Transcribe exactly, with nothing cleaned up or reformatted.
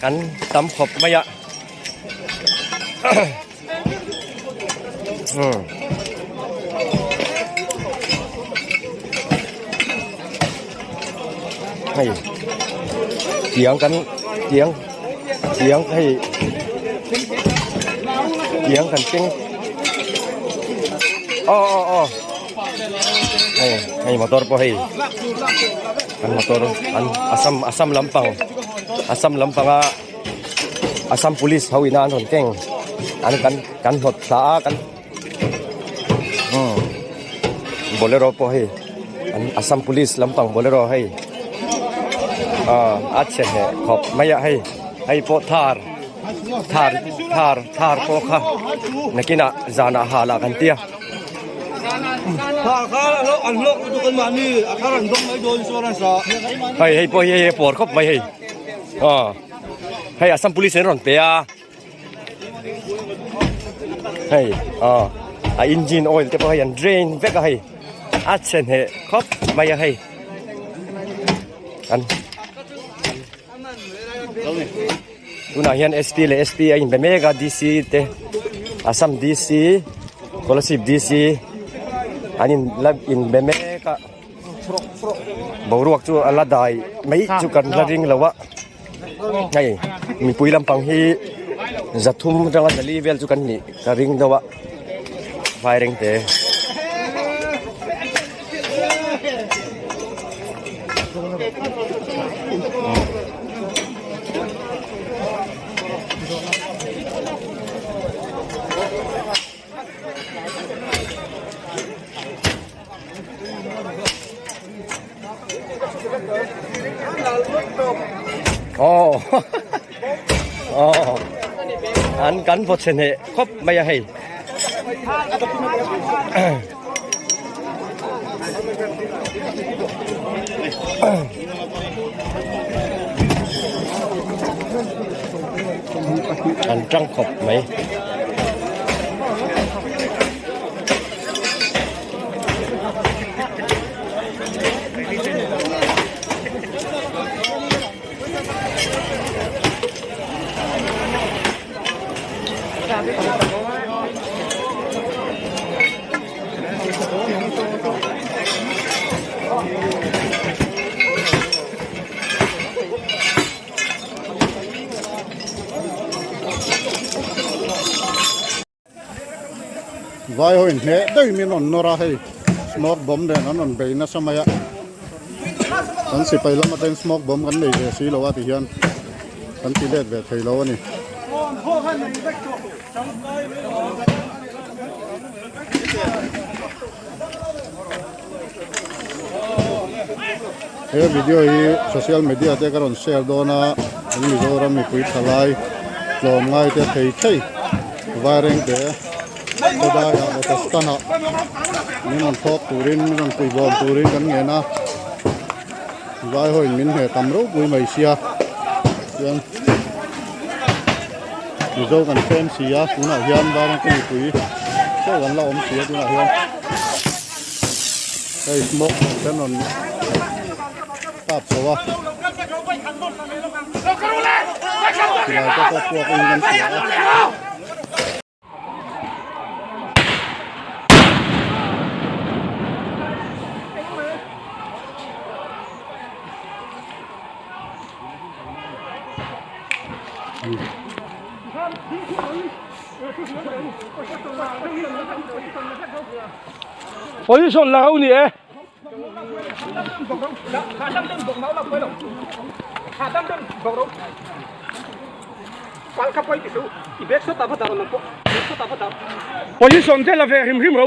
Kan tam khop mai a. Hmm. Hei. Tiang kan, tiang, tiang hei. Tiang kan ting. Oh, oh, oh. Hei, hei motor po hei. An motor, an Assam, Assam lampang. Assam lampang a Assam Police ho in a an hon keng. An kan, kan hot ta a kan. Hmm. Bolero po hei. An Assam Police lampang Bolero hei. Ah, a chen he khop mai a hei. Hei po Thar. Thar, Thar, Thar po kha. Nakin a jan a hal a kan tia. Thar kha, an lok tu kan mani, a Thar an dong mai don insurance a. Hei, hei po hei, hei por khop mai hei. Ah. Hei, Assam Police in ron pe a. Hei, ah, a engine oil te pha hei an drain vek a hei. A chen he khop mai a hei. An. Tuna hian S P le S P a in be mek a, D C te. Assam D C, Kolasib D C. An in la in be mek a. Boruak chu a la dai mai chu kan la ring lo a. Hei, mipui lampang hi za thum aṭanga za li vel chu kan ni ka ring deuh a. Vairengte. Oh. Oh. An kan vot chen he khop mai a hei. An tang khop mai. Vai ho in hne dei min on nora hei. Smoke bomb den an on bei nasa mai a. Kan sipai lam a ten smoke bomb kan nei ve si lo a ti hian. Kan ti let ve thei lo a ni. He video hi social media te ka rawn share dawn a, kan Mizoram mipui thalai tlawmngai te thei thei, Vairengte, Khawdai a, Autostan a min rawn thawk turin, min rawn puibawm turin kan ngen a. Vai ho in min hne tam ropui mai sia. Chuan Mizo kan ṭhen si a, tunah hian Vairengte mipui saw kan la awm si a, tunah hian hei smoke kan rawn tap chho a. Silai te pawh puak in kan sia a. Position la u ni e. Position te la ve hrim hrim ro.